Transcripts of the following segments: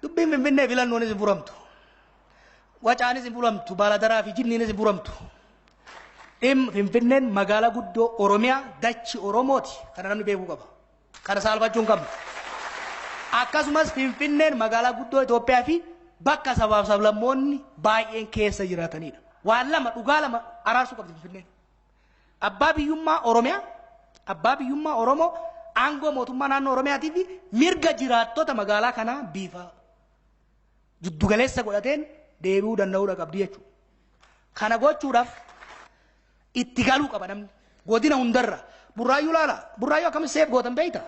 Dubbiin Finfinnee filannoonis hin furamtu. Wacaanis hin furamtu. Baaladaraa fi jinniinis hin furamtu. Finfinneen magaalaa guddoo Oromiyaa dachi Oromooti. Kana namni beekuu qaba. Kana saalfachuu hin qabnu. Akkasumas Finfinneen magaalaa guddoo Itoophiyaa fi bakka sabaaf sablammoonni baay'een keessa jiraatanidha. Waan lama dhugaa lama araarsuu qabdi Finfinneen. Abbaa biyyummaa Oromiyaa, abbaa biyyummaa Oromoo, aangoo mootummaa naannoo Oromiyaatii fi mirga jiraattota magaalaa kanaa bifa jiddugaleessa godhateen deebi'uu danda'uudha qabdi jechuudha. Kana gochuudhaaf itti galuu qaba namni. Godina hundarra. Burraayyuu laala. Burraayyuu akkamitti seef gootan beektaa?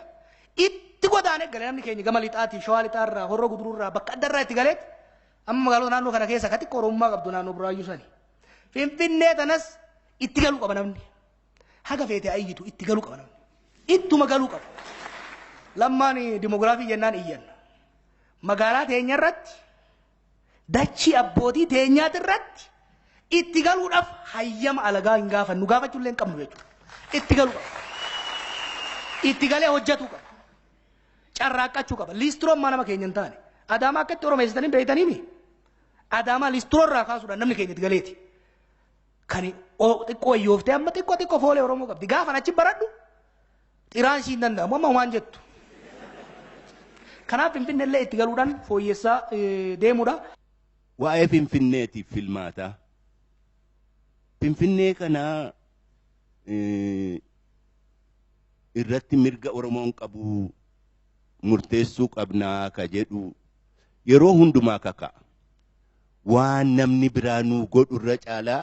Itti godaanee gale namni keenya gama lixaatii, shawaa lixaarraa, horroo guduruurraa bakka addarraa itti galeetti amma magaalota naannoo kana keessa ka xiqqoo Oromummaa qabdu naannoo Burraayyuu sani. Finfinnee tanas itti galuu qaba namni. Haga feete ayyitu itti galuu qaba namni. Ittuma galuu qaba. Lammaan dimoogiraafii jennaan iyyan. Magaalaa teenya irratti dachii abbootii teenyaati irratti itti galuudhaaf hayyama alagaa hin gaafannu gaafachuu illee hin qabnu jechuudha. Itti galuu qaba. Itti galee hojjetuu qaba. Carraaqqachuu qaba. Liistiroo ammaa nama keenya hin taane. Adaamaa akka itti oromeessitanii beektaniimi. Adaamaa liistiroo irraa kaasuudhaan namni keenya itti galeeti. Kan xiqqoo wayyooftee amma xiqqoo xiqqoo foolee Oromoo qabdi. Gaafan achi baradhu xiraan ishii hin danda'amu amma waan jettu. Kanaaf Finfinnee illee itti galuudhaan fooyyessaa deemuudha. Waa'ee Finfinneetiif filmaataa. Finfinnee kana irratti mirga Oromoon qabu murteessuu qabnaa ka jedhu yeroo hundumaa kaka'a. Waan namni biraa nuu godhu irra caalaa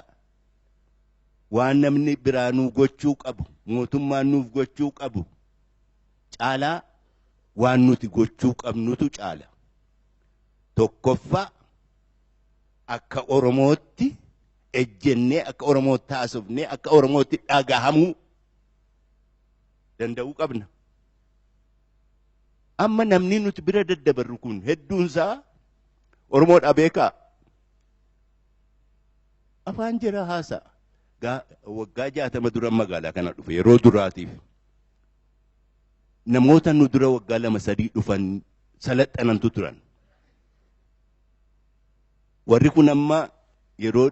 waan namni biraa nuu gochuu qabu mootummaan nuuf gochuu qabu caalaa waan nuti gochuu qabnutu caala. Tokkoffaa akka Oromootti ejjennee akka Oromootti haasofnee akka Oromootti dhagahamuu danda'uu qabna. Amma namni nuti bira daddabarru kun hedduunsaa Oromoodha beekaa. Afaan jira haasa'a. Waggaa 60 dura magaalaa kana dhufe yeroo duraatiif. Namoota nu dura waggaa 2 3 dhufan salaxanantu turan. Warri kun amma yeroo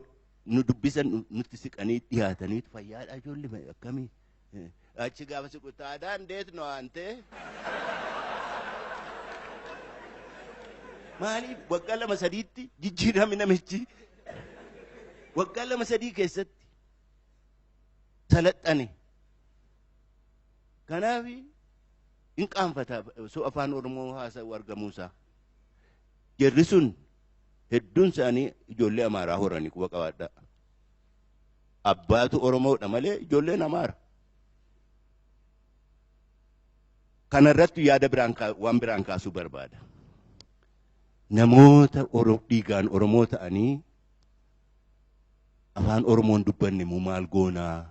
nu dubbisan nutti siqanii dhiyaatanii fayyaadha ijoollee akkamii. Achi gaafa siqu taadaan deet no aantee. Maaliif waggaa 2 3tti jijjiirame namichi? Waggaa 2 3 keessatti salaxane. Kanaaf hin qaanfata osoo afaan Oromoo haasa'u argamuusaa. Jarri sun hedduun isaanii ijoollee Amaaraa horanii quba qabaadhaa. Abbaatu Oromoodha malee ijoolleen Amaara. Kanarratti yaada biraan waan biraan kaasuu barbaada. Namoota dhiigaan Oromoo ta'anii afaan Oromoon dubbanne immoo maal goonaa?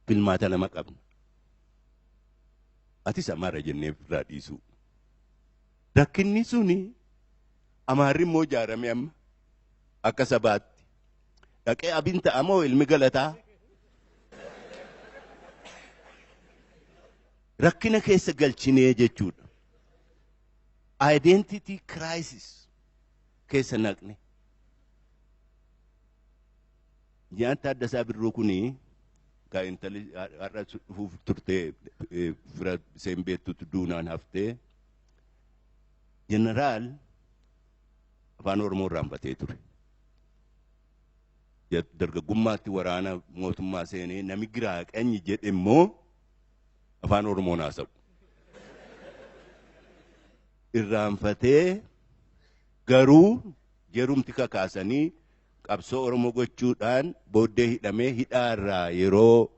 Filmaata lama qabna. Atis Amaara jennee ofirraa dhiisuu. Rakkinni suni Amaarri immoo ijaarame amma akka sabaatti. Dhaqee abin ta'a moo ilmi galataa? Rakkina keessa galchinee jechuudha. Identity crisis keessa naqne. Nyaata Taaddasaa Birruu kuni kan intalli har'a dhufuuf turtee fira isheen beektutu duunaan haftee jeneraal afaan Oromoo irraanfatee ture. Dargaggummaatti waraana mootummaa seenee nami giraa qanyi jedhe immoo afaan Oromoon haasa'u. Irraanfatee garuu jerumti kakaasanii qabsoo Oromoo gochuudhaan booddee hidhamee hidhaarraa yeroo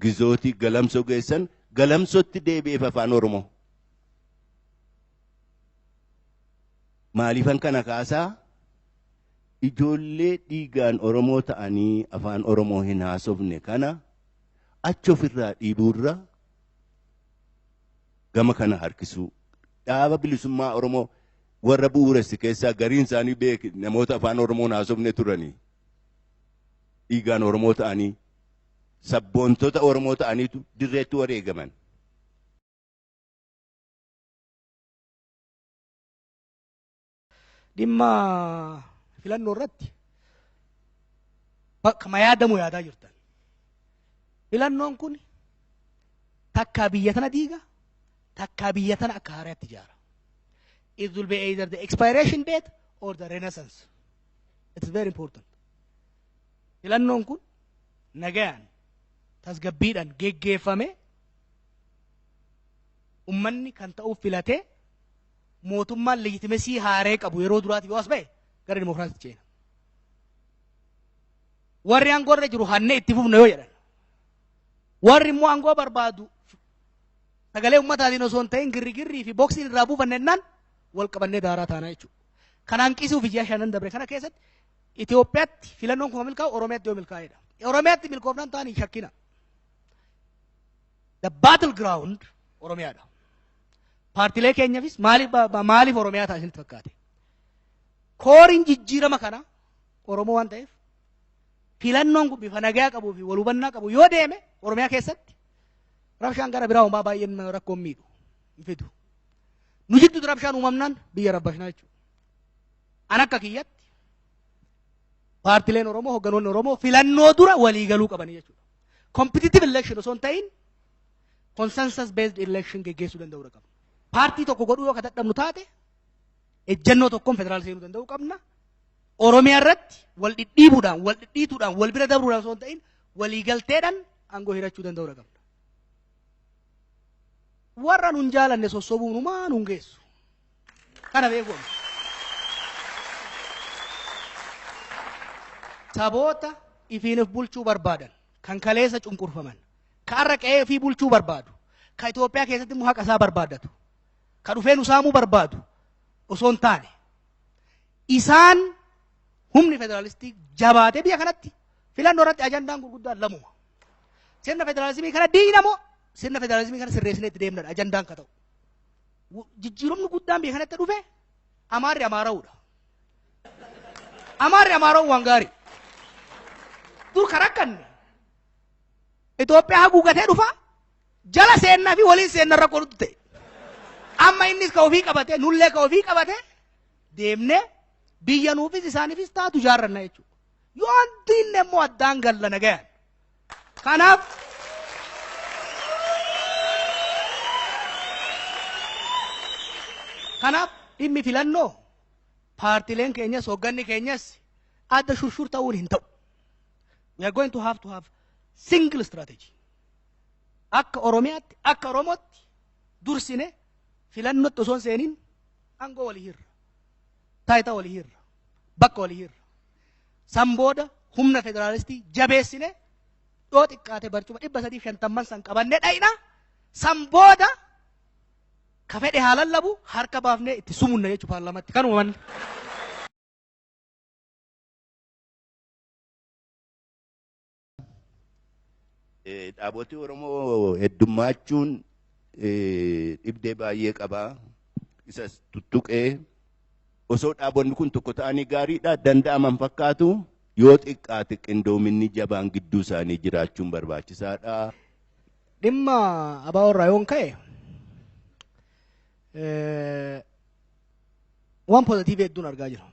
gizootii galamsoo geessan galamsootti deebi'eef afaan Oromoo. Maaliifan kana kaasaa? Ijoollee dhiigaan Oromoo ta'anii afaan Oromoo hin haasofne kana achi ofirraa dhiibuurra gama kana harkisuu. Dhaaba bilisummaa Oromoo warra bu'uuresse keessaa gariin isaanii beeki namoota afaan Oromoon haasofne turanii. Dhiigaan Oromoo ta'anii sabboontota Oromoo ta'aniitu dirreetti wareegaman. Dhimma filannoo irratti bakka yaadamu yaadaa jirtan. Filannoon kun takkaa biyya tana diiga, takkaa biyya tana akka haaraatti ijaara. It will be either the expiration date or the renaissance. It's very important. Filannoon kun nagayaan tasgabbiidhaan geggeeffame, ummanni kan ta'uuf filatee, mootummaan legitimacy haaree qabu yeroo duraatiif yoo as ba'e, gara dimokiraasiitti ceena. Warri aangoo irra jiru hannee itti fufna yoo jedhan, warri immoo aangoo barbaadu sagalee ummataatiin osoo hin ta'in girrigirrii fi boksiin irraa buufanne jennaan, wal qabannee daaraa taanaa jechuudha. Kana hanqisuuf ji'a 5n dabre kana keessatti Itoophiyaatti filannoon kun milkaa'u Oromiyaatti yoo milkaa'edha. Oromiyaatti milkoofnaan ta'anii shakkina. The battle ground Oromiyaadha. Paartilee keenyaafis maaliif Oromiyaa ta'a isinitti fakkaate? Kooriin jijjiirama kana Oromoo waan ta'eef, filannoon kun bifa nagaa qabuu fi wal hubannaa qabu yoo deeme, Oromiyaa keessatti rabshaan gara biraa homaa baay'een rakkoon miidhu hin fidu. Nu jidduutti rabshaan uumamnaan biyya rabbashnaa jechuudha. An akka kiyyatti paartileen Oromoo, hogganoonni Oromoo filannoo dura walii galuu qabanii jechuudha. Competitive election osoo hin ta'in consensus based election geggeessuu danda'uu qabna. Paartii tokko godhuu yoo ka dadhabnu taate, ejjennoo tokkoon federaal seenuu danda'uu qabna. Oromiyaa irratti wal dhidhiibuudhaan, wal dhidhiituudhaan, wal bira dabruudhaan osoo hin ta'in waliigalteedhaan aangoo hirachuu danda'uu qabna. Warra nun jaalanne sossobuun humaa nun geessu. Kana beeku. Saboota ifiin of bulchuu barbaadan, kan kaleessa cunqurfaman, ka har'a qe'ee ofii bulchuu barbaadu, ka Itoophiyaa keessatti immoo haqa isaa barbaadatu, ka dhufee nu saamuu barbaadu osoo hin taane, isaan humni federaalistii jabaatee biyya kanatti filannoo irratti ajandaan gurguddaan lamuma. Sirna federaalizimii kana diina moo sirna federaalizimii kana sirreessinee itti deemnadha ajandaan ka ta'u. Jijjiiramni guddaan biyya kanatti dhufe Amaarri Amaara'uudha. Amaarri Amaara'uu waan gaarii. Dur kan rakkanne Itoophiyaa haguugatee dhufa, jala seennaa fi waliin seenna rakkoo nutti ta'e. Amma innis ka ofii qabate, nullee ka ofii qabate deemnee biyya nuufis isaaniifis taatu ijaarranna jechuudha. Yoo diinne immoo addaan galla nagayaan. Kanaaf dhimmi filannoo paartileen keenyas hoogganni keenyas adda shurshur ta'uun hin ta'u. We are going to have to have single strategy. Akka Oromiyaatti, akka Oromootti dursine filannootti osoo hin seeniin aangoo walii hirra. Taayitaa walii hirra. Bakka walii hirra. San booda humna federaalistii jabeessine, dhoo xiqqaate barcuma 350n san qabannee dhayna. San booda ka fedhe haa lallabu, harka baafnee itti sumunna jechuudha paarlaamaatti. Kanuma manni. Dhaabotii Oromoo heddummachuun dhibdee baay'ee qabaa. Isas tuttuqee osoo dhaabonni kun tokko ta'anii gaariidha, danda'aman fakkaatu, yoo xiqqaate qindoominni jabaan gidduu isaanii jiraachuun barbaachisaadha. Dhimma ABO irraa yoon ka'e, waan positive hedduun argaa jira.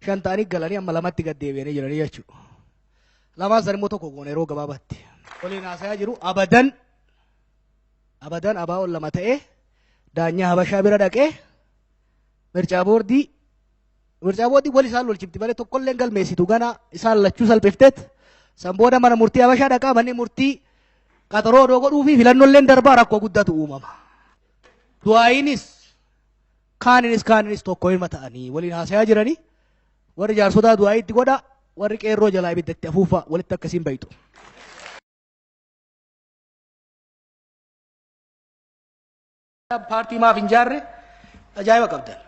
5 ta'anii galanii amma lamatti gad deebi'anii jiranii jechuudha. Lamaan san immoo tokko goona yeroo gabaabaatti. Waliin haasayaa jiru. Abadan abadan ABO'n lama ta'ee daanyaa Habashaa bira dhaqee mircaa boordii wal isaan lolchifti malee tokkollee hin galmeessitu, gana isaan lachuu salphifteet san booda mana murtii Habashaa dhaqaa, manni murtii qaxaroo odoo godhuu fi filannolleen darbaa, rakkoo guddatu uumama. Du'aayinis kaaninis kaaninis tokko hima ta'anii waliin haasayaa jiranii, warri jaarsotaa du'aayii itti godha, warri qeerroo jalaa ibidda itti afuufa, walitti akkasiin bayitu. Paartii maaf hin jaarre? Ajaa'iba qabdan.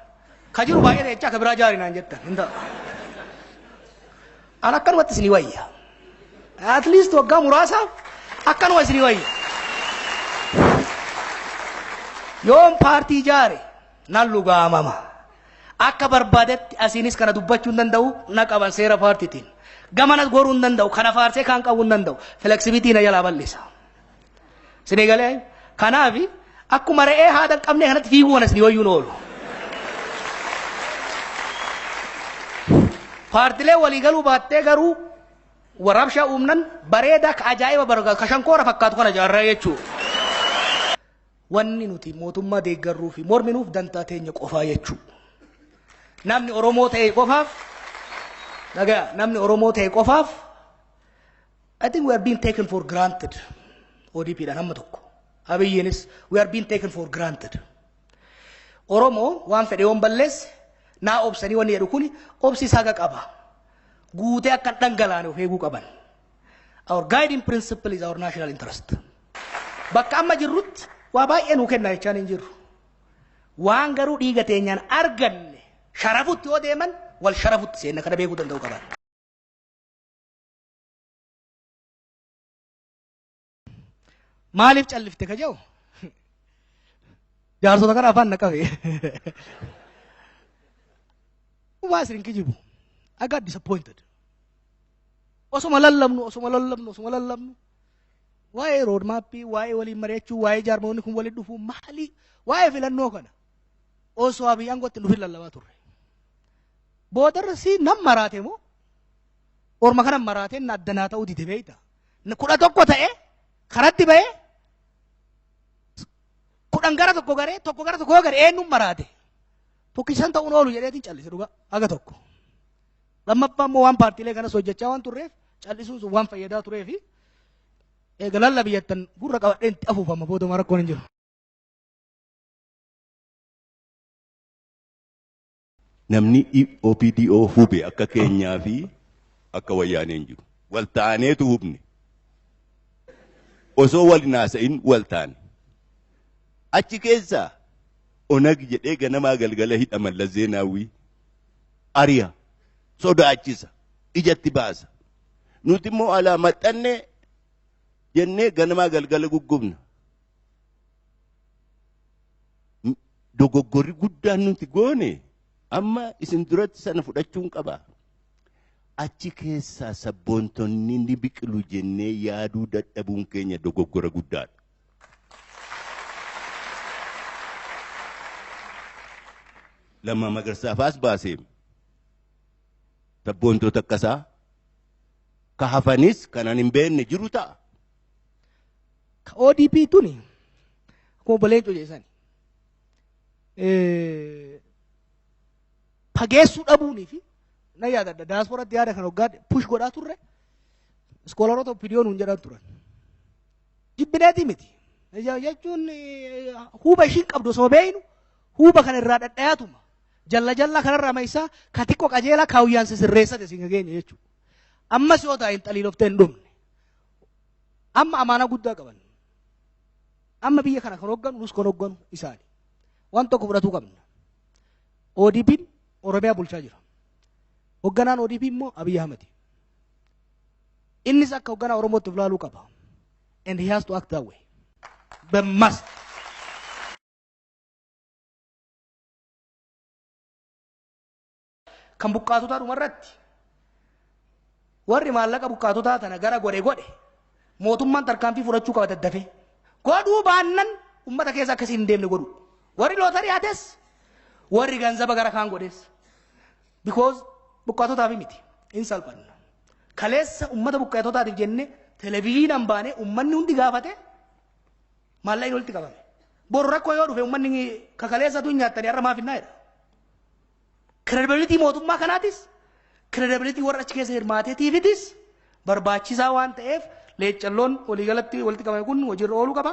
Ka jiru baay'ee jechaa ka biraa jaari naan jettan hin ta'u. An akkanumatti isinii wayya. At least waggaa muraasaaf akkanuma isinii wayya. Yoon paartii jaare nan lugaamama. Akka barbaadetti asiinis kana dubbachuu hin danda'u, na qaban seera paartiitiin. Gamanas goruu hin danda'u, kana faarsee kaan qabuu hin danda'u. Flexibility na jalaa bal'isa. Isinii galee? Kanaaf akkuma re'ee haada hin qabne kanatti fiiguu kana isinii wayyuun oolu. Paartilee waliigaluu baattee garuu warabshaa uumnan bareedaa ka ajaa'iba barga ka shankoora fakkaatu kana jaarraa jechuudha. Wanni nuti mootummaa deeggarruu fi morminuuf dantaa teenya qofaa jechuudha. Namni Oromoo ta'e qofaaf, dhagaa, namni Oromoo ta'e qofaaf, I think we are being taken for granted. ODP dhaan hamma tokko. Abiyyiinis we are being taken for granted. Oromoo waan fedhe yoon balleesse naa obsanii wanni jedhu kuni obsi isaa haga qaba. Guutee akka hin dhangalaane of eeguu qaban. Our guiding principle is our national interest. Bakka amma jirrutti waa baay'ee nuu kenna jechaan hin jirru. Waan garuu dhiiga teenyaan arganne sharafutti yoo deeman wal sharafutti seenna, kana beekuu danda'u qaban. Maaliif callifte ka jedhu jaarsota kana afaan na qabe. Waa isin kijibu. I got disappointed. Osoma lallabnu, osoma lallabnu, osoma lallabnu. Waa'ee roadmapii, waa'ee waliin mari'achuu, waa'ee jaarmoonni kun waliin dhufuu, maali, waa'ee filannoo kana osoo Abiy aangootti hin dhufin lallabaa turre. Boodarra si nam maraate moo orma kana maraatee na addanaa ta'uu dide beekta. 11 ta'ee karatti ba'ee 10 gara tokko garee tokko gara tokko garee eenyuun maraate. Tokkichan ta'uun oolu jedheetiin callise dhugaa haga tokko. Lammaffaa immoo waan paartiilee kanas hojjechaa waan turreef callisuun sun waan fayyadaa tureefi eega lallabiyyattan gurra qabadheen itti afuufama booduma rakkoon hin jiru. Namni OPDO hube akka keenyaa fi akka wayyaanee hin jiru. Wal taaneetu hubne. Osoo wal hin haasa'in wal taane. Achi keessaa Onag jedhee ganamaa galgala hidha Mallas Zeenaawwii ari'a, sodaachisa, ijatti baasa. Nuti immoo alaa maxxannee jennee ganamaa galgala guggubna. Dogoggorri guddaan nuti goone amma isin duratti sana fudhachuun qaba. Achi keessaa sabboontonni ni biqilu jennee yaaduu dadhabuun keenya dogoggora guddaadha. Lammaa Magarsaa faas baasee sabboontota akkasaa ka hafanis kanan hin beekne jiru ta'a. Ka ODP tuni akkuma obbo Leencoo jedhe sani fageessuu dhabuunii fi na yaadadha daasporatti yaada kan hoggaa push godhaa turre iskoolaroota OPDO nuun jedhan turan. Jibbineetii miti. Jechuun huuba ishiin qabdu osoo beeynu huuba kana irraa dhadhayaatuma. Jalla jalla kanarraa maysaa ka xiqqoo qajeelaa kaawuyyaan sisirreessate siin geenye jechuudha. Ammas yoo taa'in xaliiloftee hin dhumne. Amma amaanaa guddaa qaban. Amma biyya kana kan hoogganu nus kan hoogganu isaani. Waan tokko fudhatuu qabna. ODP'n Oromiyaa bulchaa jira. Hoogganaan ODP immoo Abiy Ahmed. Innis akka hoogganaa Oromootti of ilaaluu qaba. And he has to act that way. But must. Kan buqqaatotaa dhumarratti warri maallaqa buqqaatotaa tana gara godhe godhe mootummaan tarkaanfii fudhachuu qaba daddafee. Godhuu baannan ummata keessa akkasiin hin deemne godhu. Warri lootarii hates, warri ganzaba gara kaan godhes. Because buqqaatotaaf miti hin salphanna. Kaleessa ummata buqqaatotaatiif jenne televiziyoonaan baanee ummanni hundi gaafate maallaqni walitti qabame. Boru rakkoo yoo dhufe ummanni kakaleessatu hin nyaattanii har'a maaf hinnaa jedha. Credibility mootummaa kanaatis, credibility warra achi keessa hirmaateetiifitis barbaachisaa waan ta'eef leeccalloon waliigalatti walitti qabame kun hojiirra ooluu qaba.